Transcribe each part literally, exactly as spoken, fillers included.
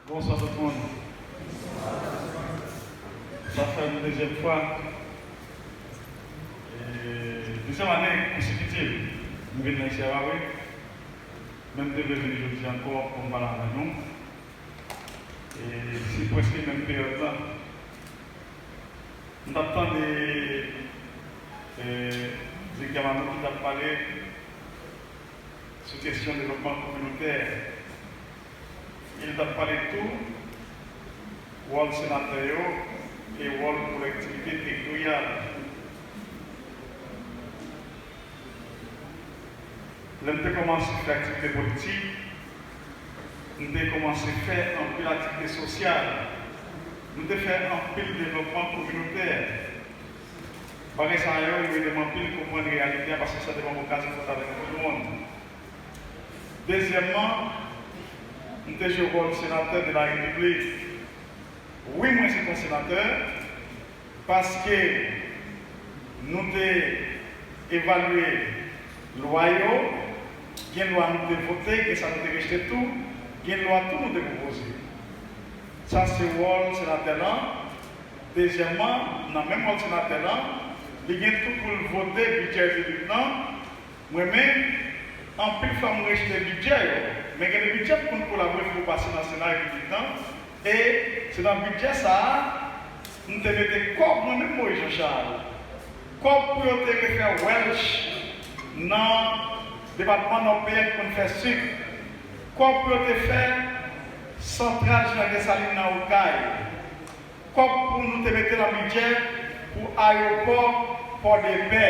Bonswa tout moun. Sa fè m dezyèm fwa, e, dezyèm ane konsekitiv m vin nan isi a, pa vre? Men m te vle vini jodi ankò pou m pale avè nou. E se prèske menm peryòd la. M t ap tande, e, Direktè Malo ki t ap pale sou kesyon devlopman kominotè. E l t ap pale tou wòl senatè yo e wòl kolektivite teritoryal. Lè m te kòmanse fè aktivite politik, m te kòmanse fè anpil aktivite sosyal. Nou te fè anpil devlopman kominotè. Bagay sa yo, yo ede m anpil konprann reyalite a, paske sa te ban m okazyon fè travay avèk tout moun. Dezyèmman, m te jwe wòl senatè de la Repiblik. Wi, mwen se yon senatè, paske nou te evalye lwa yo, gen lwa nou te vote, gen sa nou te rejte tou, gen lwa tou nou te pwopoze. Sa se wòl senatè lan. Dezyèmman, nan menm wòl senatè lan, li gen tou pou l vote bidjè repiblik lan. Mwen menm, anpil fwa m rejte bidjè yo, men gen de bidjè m konn kolabore pou pase nan Sena Repiblik lan, e se nan bidjè sa a, m te mete kòb mwen menm Moïse Jean Charles. Kòb pou yo te refè Welch nan depatman Nò Peyè ki konn fè sik. Kòb pou yo te fè santral Jean Dessalines nan Okay. Kòb pou nou te mete nan bidjè pou ayewopò Pòdepè.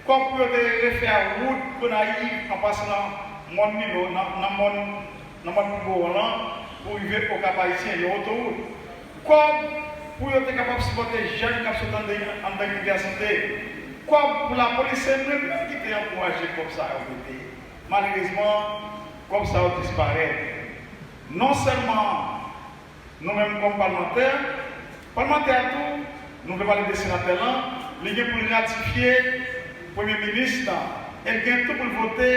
Kòb pou yo te refè wout Gonayiv an pasan nan mòn Milo, nan, nan mòn, nan mòn Pibowo lan, pou rive Okap Ayisyen, yon otowout. Kòb pou yo te kapab sipòte jèn k ap sot anndan, anndan inivèsite. Kòb pou lapolis, se mwen menm ki te ankouraje kòb sa yo mete. Malerezman, kòb sa yo disparèt. Non sèlman nou menm kòm palmantè, palmantè a tou, nou vle pale de senatè lan, li gen pou l ratifye premye minis lan, e l gen tou pou l vote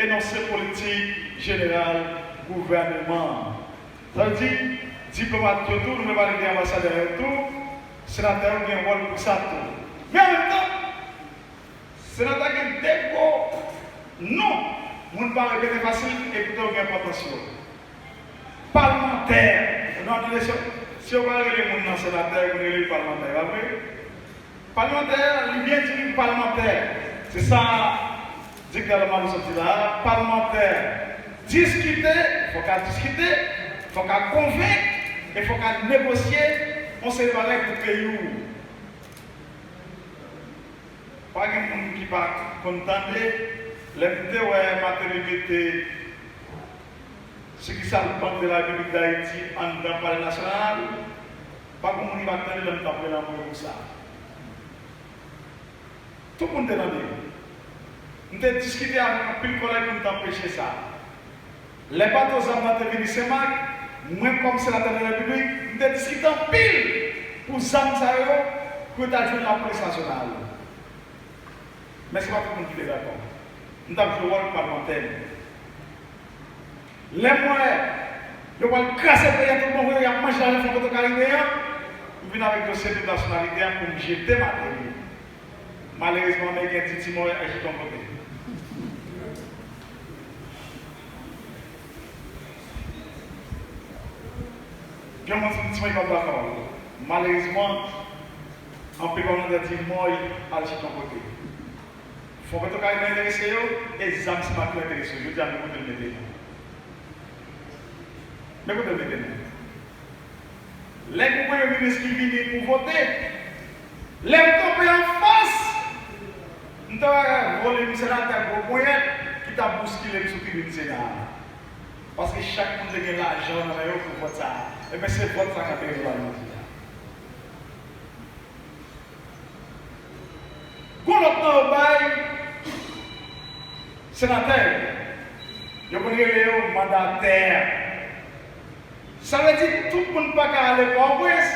enonse politik jeneral gouvèneman an. Sa vle di, diplomat yo tou, nou vle pale de anbasadè yo tou, senatè yo gen wòl pou sa tou. Men an menm tan, senatè gen de gwo non moun pa repete fasil e poutan yo gen enpòtans yo. Palmantè. Nou ap tande si, si yo pa rele moun nan senatè, yo konn rele l palmantè, pa vre? Palmantè, li byen di li palmantè. Se sa direktè Malo sot di la a, palmantè. Diskite, fò w ka diskite, fò w ka konvenk, e fò w ka negosye yon seri bagay pou peyi w. Pa gen moun ki pa konn tande, lè m te wè Martelly mete sikisal Bank de la Repiblik Dayiti anndan Palè Nasyonal, pa gen moun ki pa t tande lè m t ap rele anmwe pou sa. Tout moun te tande. M te diskite avèk anpil kòlèg pou m t anpeche sa. Lè bato zam nan te vini Senmak, mwen kòm senatè de repiblik, m te diskite anpil pou zam sa yo, pou yo ta jwenn lapolis nasyonal. Men se pa tout moun ki te dakò. M t ap jwe wòl palmantè m. Lè m wè yo pral kraze peyi a tout bon vre, y ap manje lajan Fon Petro Karibe an, m vin avèk dosye doub nasyonalite a pou m jete Martelly. Malerezman, Ameriken di, "Ti mò, al jete yon kote." Gen moun ki di, "Ti mò, li p ap dakò." Malerezman, anpil palmantè di, "Mò, al jete yon kote." Fon Petro Karibe enterese yo, e zam Senmak yo enterese yo. Jodi a, men kote l mete nou. Men kote l mete nou. Lè gen premye minis ki vini pou vote, lè m kanpe anfas, m te wè volim senatè gwo ponyèt ki t ap bouskile m sou tribin Sena a. Paske chak moun te gen lajan nan men yo pou vòt sa a. Ebyen, se vòt sa k ap rele w la jodi a. Gon lòt non yo bay senatè yo. Yo konn rele yo mandatè. Sa vle di tout moun pa ka ale Pòtoprens,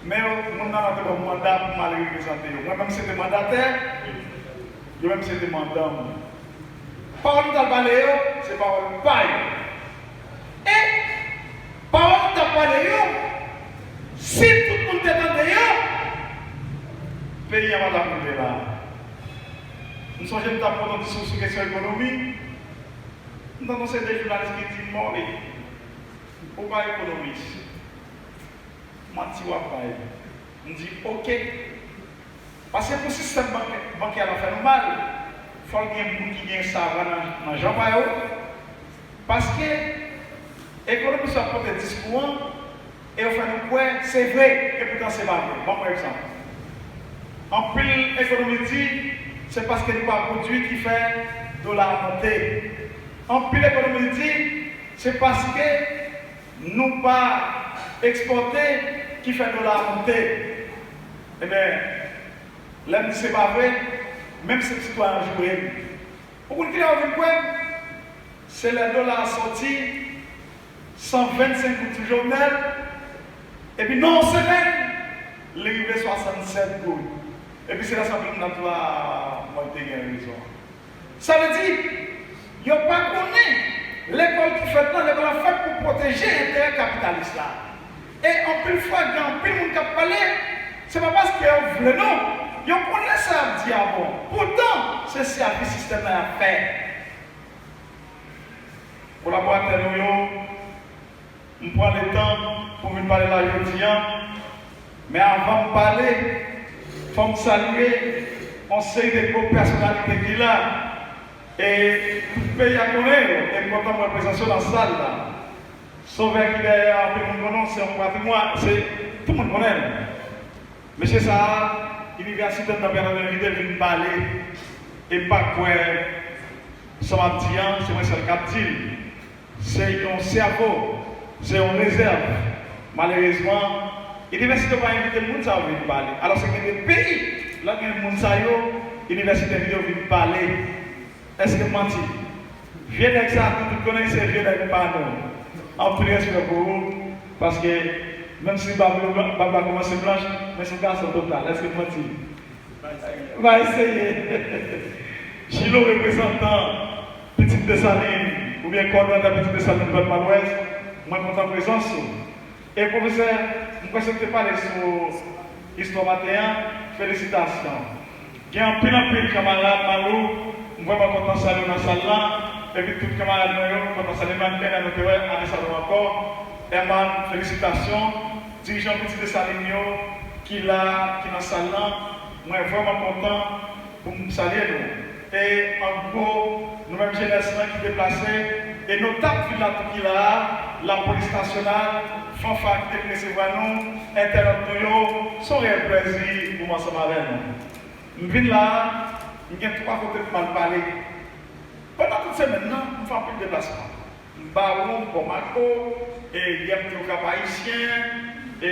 men yo, moun nan te ban m manda pou m al reprezante yo. Mwen menm se te mandatè, yo menm se te mandan m. Pawòl m t al pale yo, se pawòl pa yo. E Si tout moun te tande yo, peyi a pa t ap rive la. M sonje m t ap pote yon diskours sou kesyon ekonomi. M tande yon seri de jounalis ki di, "Maury, ou pa ekonomis. Manti w ap bay." M di, "Oke." Paske pou sistèm bankè, bankè a fè nou mal, fò l gen moun ki gen sava nan, nan jan pa yo. Paske ekonomis yo ap pote diskou an, e yo fè nou kwè se vre, e poutan se pa vre. Ban m yon egzanp. Anpil ekonomis di se paske nou pa pwodui ki fè dola a monte. Anpil ekonomis di se paske nou pa ekspòte ki fè dola a monte. Ebyen, lè m di se pa vre, menm senp sitwayen an joure m. Ou konn kilè yo vin kwè m? Se lè dola a soti san vennsenk goud sou Jovenel, epi nan yon semèn, li rive swasannsèt goud. Epi se la sa moun nan di, "A, mwen te gen rezon." Sa vle di, yo pa konnen lekòl ki fèt la, lekòl la fèt pou pwoteje enterè kapitalis la. E anpil fwa, gen anpil moun k ap pale, se pa paske yo vle non. Yo konnen sa y ap di a bon. Poutan, se sèvi sistèm nan y ap fè. Kolaboratè nou yo, m pran letan pou m vin pale la jodi a, men avan m pale, fò m salye yon seri de gwo pèsonalite ki la, e tout peyi a konnen yo, e m kontan m wè prezans yo nan sal la. Sovè ki dèyè a, anpil moun konnen l, se yon patrimwàn, se, tout moun konnen l. Mesye sa a, inivèsitè m nan Bènadè envite l vin pale, e m pa kwè sa m ap di an, se mwen sèl k ap di l. Se yon sèvo, se yon rezèv. Malerezman, inivèsite yo pa envite moun sa yo vin pale. Alòske gen de peyi, lè gen moun sa yo, inivèsite envite yo vin pale. Èske m manti? Vye nèg sa a, nou tout konnen se vye nèg pa nou. Anpil respè pou ou, paske menm si bab ou blan, bab la kòmanse blanch, men se yon gason total. Èske m manti? Va eseye. Chilo, reprezantan Pitit Desalin, oubyen kòdonatè Pitit Desalin Depatman Lwès, mwen kontan prezans ou. E pwofesè, m kwè se w ki te pale sou istwa maten an, felisitasyon. Gen anpil, anpil kanmarad Malou, m vrèman kontan salye w nan sal lan, epi tout kanmarad mwen yo, m kontan salye Mann, Hernan, nou te wè, ane sa nou ankò. Herman, felisitasyon. Dirijan Pitit Desalin yo ki la, ki nan sal lan, mwen vrèman kontan pou m salye nou. E an gwo, nou menm jenès lan ki deplase, e notab vil la tou ki la a, lapolis nasyonal, fanfa ki te vin resevwa nou, entènot nou yo, se yon reyèl plèzi pou m ansanm avè nou. M vin la a, m gen twa kote pou m al pale. Pandan tout semèn nan, m fè anpil deplasman. M Bawon, m Pòmako, e yè m te Okap Ayisyen, e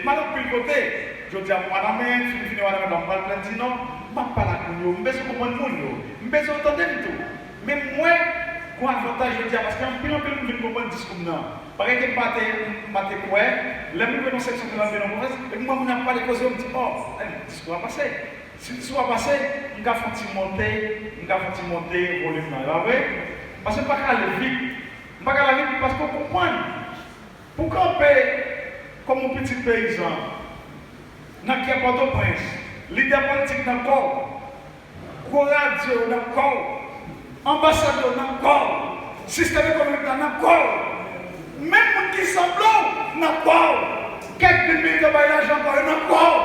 m al anpil kote. Jodi a m Wanament, fin fini Wanament la m pral Plèn di Nò, m ap pale ak moun yo, m bezwen konprann moun yo, m bezwen yo tande m tou. Men m wè gon avantaj jodi a, paske anpil, anpil moun vin konprann diskou m nan. Bagay ke m pa te, m pa te kwè, lè m rive nan seksyon Finland de Nò Pwovens, epi m wè moun ap pale koze yo, m di, "O, men, diskou a pase." Si diskou a pase, m ka fè yon ti monte, m ka fè yon ti monte volim nan, e pa vre? Paske m pa ka ale vit. M pa ka ale vit paske w konprann. Pou w kanpe kòm yon pitit peyizan nan kè Pòtoprens, lidè politik nan kò w, gwo radyo yo nan kò w, anbasad yo nan kò w, sistèm ekonomik la nan kò w, menm moun ki sanble w nan kò w, kèk moun militan bay lajan ankò yo nan kò w,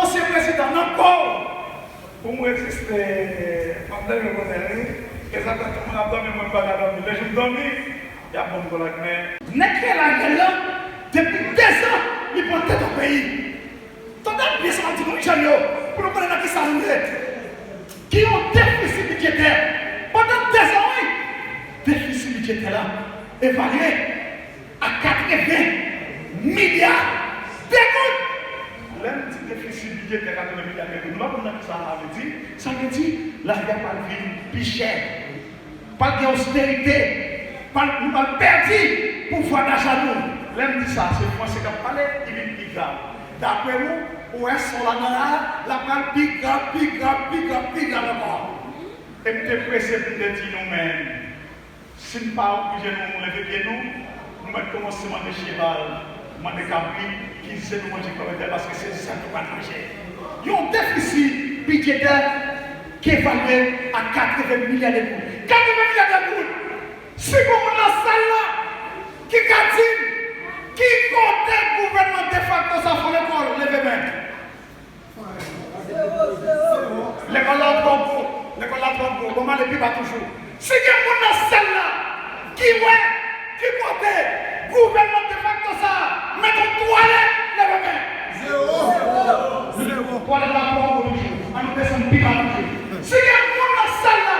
ansyen prezidan nan kò w. Pou m reziste, m ap leve bonè, wi. E sa fè tout moun ap dòmi, mwen m pa ka dòmi. Lè jou m dòmi, y ap ban m gòl ak men. Nèg ki rele Ariel lan, depi dezan, li pran tèt yon peyi. Tande byen sa m ap di nou, jèn yo, pou nou konnen nan kisa nou ye. Gen yon defisi bidjetè pandan dezan, wi. Defisi bidjetè la evalye a katreven milya de goud. Lè m di defisi bidjetè katreven milya de goud, nou pa konn nan kisa sa vle di? Sa vle di, lavi a pral vin pi chè. Pral gen osterite. Pral, nou pral pèdi pouvwa dacha nou. Lè m di sa, se franse k ap pale, li vin pi grav. Daprè ou, ou wè sa w la nan la, l ap pral pi grav, pi grav, pi grav, pi grav ankò. E m te prese pou m te di nou, men, si n pa oblije nou leve pye nou, nou mèt kòmanse mande cheval Mande kabrit ki zen nou manje kòm entèl, paske se zen nou pral manje. Yon defisi bidjetè ki evalye a katreven milya de goud. Katreven milya de goud! Si gon moun nan sal la ki ka di m ki kote gouvènman defakto sa fè lekòl, leve men. Lekòl la twò gwo. Lekòl la twò gwo. Bon, m ale pi ba toujou. Si gen moun nan sal la ki wè ki kote gouvènman defakto sa a met yon twalèt, leve men. Zewo. Zewo. Twalèt la twò gwo toujou. An nou desann pi ba toujou. Si gen moun nan sal la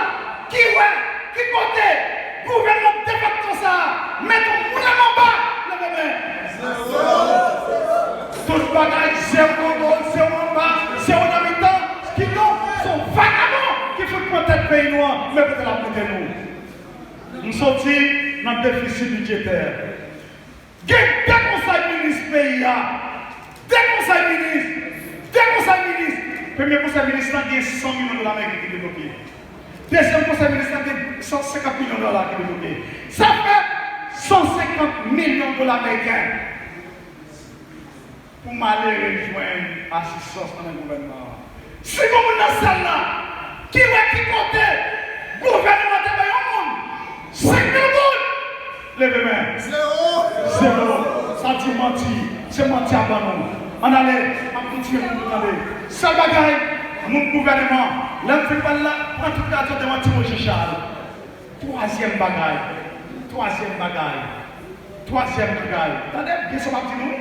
ki wè ki kote gouvènman defakto sa a met yon moun anba, leve men. Tout bagay zewo anwo, zewo anba, zewo nan mitan. Kidonk, se yon vagabon ki fout pran tèt peyi nou an, men kote l ap mete nou. M soti nan defisi bidjetè. Gen de konsèy minis peyi a. De konsèy minis. De konsèy minis. Premye konsèy minis lan gen san milyon dola ameriken ki debloke. Dezyèm konsèy minis lan gen san senkant milyon dola ki debloke. Sa fè san senkant milyon dola ameriken pou malere jwenn asistans nan men gouvènman an. Si gon moun nan sal la ki wè ki kote gouvènman te bay yon moun senk mil goud, leve men. Zewo. Zewo. Sa di manti. Se manti ap ban nou. Ann ale, m ap kontinye pou nou tande. Sèl bagay, moun gouvènman, lè m fin pale la, pran tout radyo demanti mwen, Jean Charles. Twazyèm bagay, twazyèm bagay, twazyèm bagay. Tande byen sa m ap di nou wi.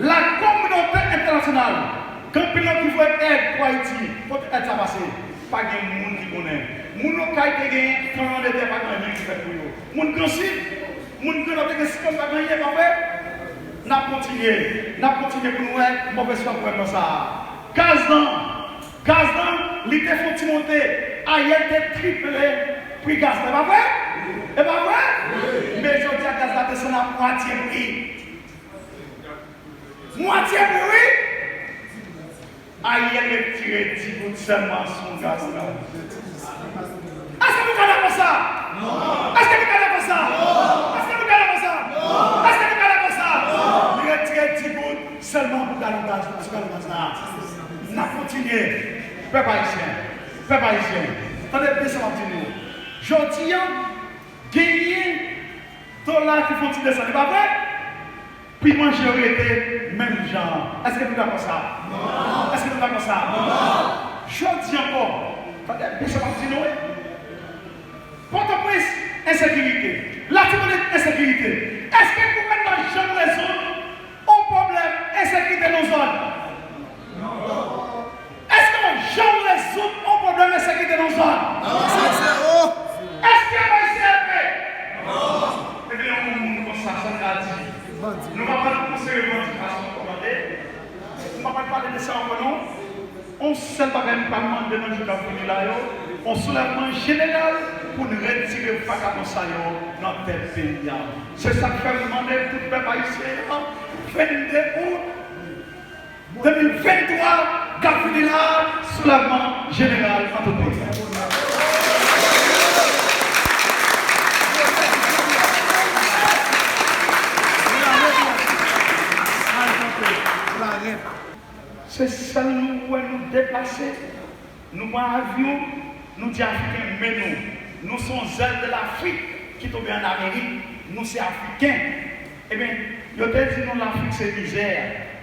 Lakominote entènasyonal, gen anpil lòt ki voye èd pou Ayiti. Kote èd sa pase? Pa gen moun ki konnen. Moun Okay te genyen tranblemanntè, pa gen anyen ki fèt pou yo. Moun Gran Sid, moun Gran Nò te gen siklòn, pa gen anyen, pa vre? N ap kontinye, n ap kontinye pou nou wè move swa gouvènman sa a. Gaz lan, gaz lan, li te fè yon ti monte. Ariel te triple pri gaz la, e pa vre? E pa vre? Men jodi a, gaz la desann a mwatye pri. Mwatye pri, wi! Ariel retire di goud sèlman sou gaz la. Èske nou ka dakò sa? Èske nou ka dakò sa? Èske nou ka dakò sa? Èske nou ka dakò sa? Li retire di goud sèlman pou galon gaz, sou galon gaz la. N ap kontinye. Pèp ayisyen, pèp ayisyen, tande byen sa m ap di nou. Jodi a, genyen dola ki fè yon ti desann, e pa vre? Pri manje yo rete menm jan an. Èske nou dakò sa? Non. Èske nou dakò sa? Non. Jodi ankò, tande byen sa m ap di nou, wi. Pòtoprens, ensekirite. Latibonit, ensekirite. Èske gouvènman janm rezoud yon pwoblèm ensekirite nan zòn? Èske w janm rezoud yon pwoblèm ensekirite nan zòn? Èske bay C L P? Ebyen, yon moun konsa, sa l ka di. Nou pa pral konsidere bandi fason kòmande. Nou pa pral pale de sa ankò, non. On sèl bagay m pral mande nan jou k ap vini la yo, on soulèvman jeneral pou n retire vagabon sa yo nan tèt peyi a. Se sa k fè m mande tout pèp ayisyen an, vennde out de mil venntwa k ap vini la, soulèvman jeneral nan tout peyi a. Se sèl nou wè nou deplase, nou pran avyon, nou di Afriken men nou. Nou se yon zèl de Lafrik ki tonbe ann Amerik. Nou se Afriken. Ebyen, yo te di nou Lafrik se mizè,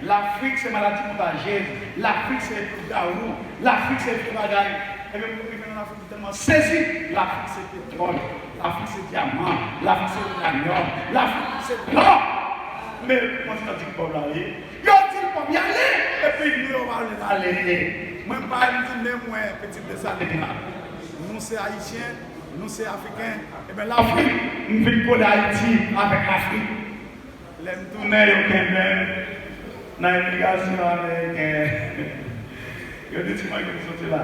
Lafrik se maladi kontajyez, Lafrik se lougawou, Lafrik se vye bagay. Ebyen, pou rive nan Lafrik, nou tèlman sezi. Lafrik se petwòl, Lafrik se dyaman, Lafrik se iranyòm, Lafrik se lò. Men kontinant di pòv la ye. Yo di l pòv y ale, epi nou yo pa vle l ale. Mwen pa m di men mwen, pitit Desalin la. Nou se Ayisyen, nou se Afriken. Ebyen, Lafrik, m vin kole Ayiti avèk Lafrik. Lè m tounen, yo kenbe m nan imigrasyon ameriken. Yo di, "Ti mwen, kote w soti la?"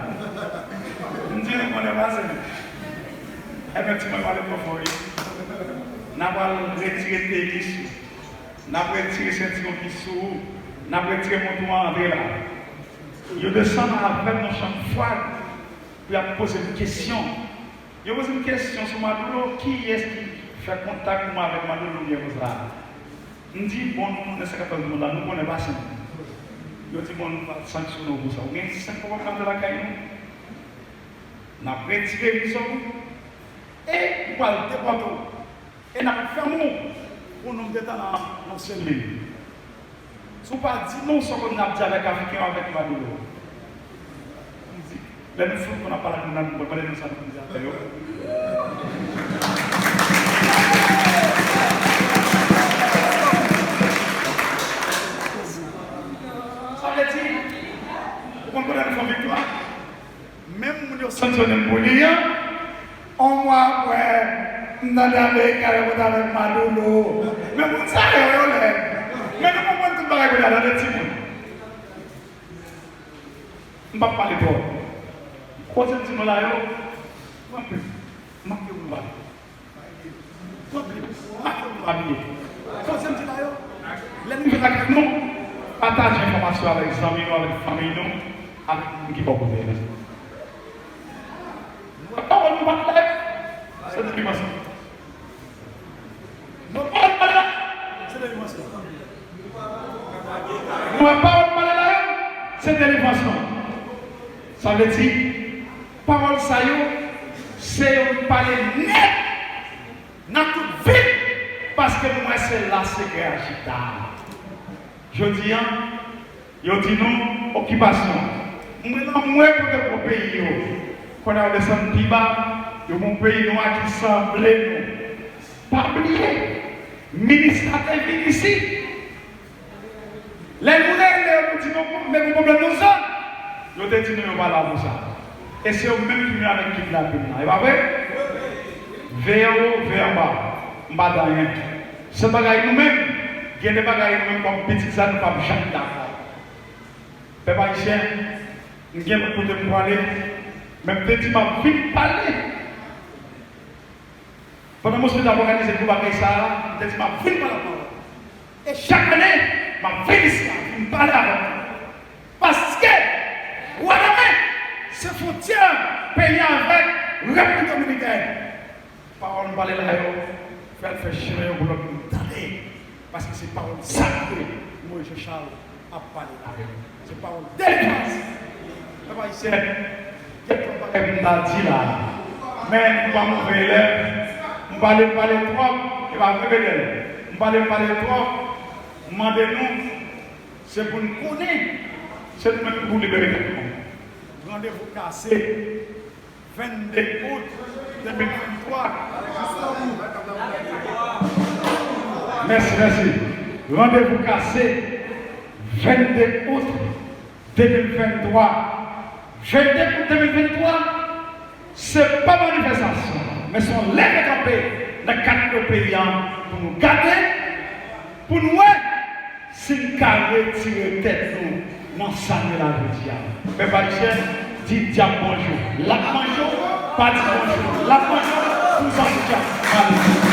M di, "Nou konnen pase m." Ebyen, ti mwen, pale twò fò, wi. N a pral retire tenis ou. N ap retire sentiwon ki sou ou. N ap retire mont ou an, antre la. Yo desann avè m nan chanm fwad pou y ap poze m kesyon. Yo poze m kesyon sou Maduro, kiyès ki fè kontak pou mwen avèk Maduro, oubyen konsa. M di, bon, nou konnen sa k ap fèt nan mond la, nou konnen pa senp. Yo di, bon, nou pral sanksyone w pou sa. Ou gen senk kòb w ap mete lakay nou? N ap retire vizyon ou. E nou pral depòte w. E n ap fèmen w pou nou mete w nan, nan sèl li. Si w pa di nou, sa w konn ap di avèk Afriken yo, avèk Maduro. M di, lè nou sot pou n ap pale ak moun nan, nou konn mande nou sa nou konn di avè yo. Sa vle di, ou konn kote nou fè yon viktwa? Menm moun yo sanksyone m pou li an, yon mwa apre, m tande Ameriken al renkontre avèk Maduro. Men moun sa yo, yo lèd. Men nou konprann tout bagay kounye a, tande timoun. M p ap pale twòp. Koze m di nou la yo, anpil. M ap di nou bagay. Kote, kote nou abiye? Kote m di la yo? Lè nou vin lakay nou, pataje enfòmasyon avèk zanmi nou, avèk fanmi nou, avèk moun ki bò kote nou. Nou wè pawòl nou pale la yo, se delivrans lan. Nou wè pawòl nou pale la, se delivrans lan. Nou wè pawòl nou pale la yo, se delivrans lan. Sa vle di, pawòl sa yo, se yo pale nèt nan tout vit, paske nou wè se la sekrè a chita. Jodi a, yo di nou okipasyon. Mwen nan mwen pou te pran peyi yo. Kounye a yo desann pi ba, yo pran peyi nou a ki sanble nou. Pa bliye, minis la te vin isit. Lè nou rele yo, nou di nou, men gen pwoblèm nan zòn. Yo te di nou yo pa la pou sa. E se yo menm ki vin avèk kidnapin nan, e pa vre? Veye wo, veye anba. M pa di anyen. Se bagay nou menm. Gen de bagay nou menm kòm pitit sa nou p ap janm dakò. Pèp ayisyen, m gen lòt kote m pwale, men m te di m ap vin pale. Pandan mosye t ap òganize gwo bagay sa a, m te di m ap vin pale ak pawòl. E chak ane, m ap vin isit la, vin pale avèk nou. Paske, Wadamè, se fwontyè peyi a avèk Repiblik Dominikèn. Pawòl m pale la yo, fè l fè chemen yo pou lòt moun tande. Paske se pawòl sakre Moyiz Jan Chal ap pale la yo. Se pawòl delivrans. Pèp ayisyen, gen twòp bagay pou m ta di la. Men, m pa move elèv. M pale, m pale twòp. E pa vre, Bedèl? M pale, m pale twòp. M mande nou, se pou n konnen, se nou menm ki pou libere tèt nou. Randevou kase. Vennde out de mil venntwa. Mèsi, mèsi. Randevou kase, vennde out de mil venntwa. Vennde out de mil venntwa, se pa manifestasyon, men se yon leve kanpe nan kat kote peyi a pou nou gade, pou nou wè si n ka retire tèt nou nan sa n ye la jodi a. Pèp ayisyen, di dyab bonjou. L ap manje w, pa di bonjou. L ap manje w, pou zanmi dyab. Alelouya.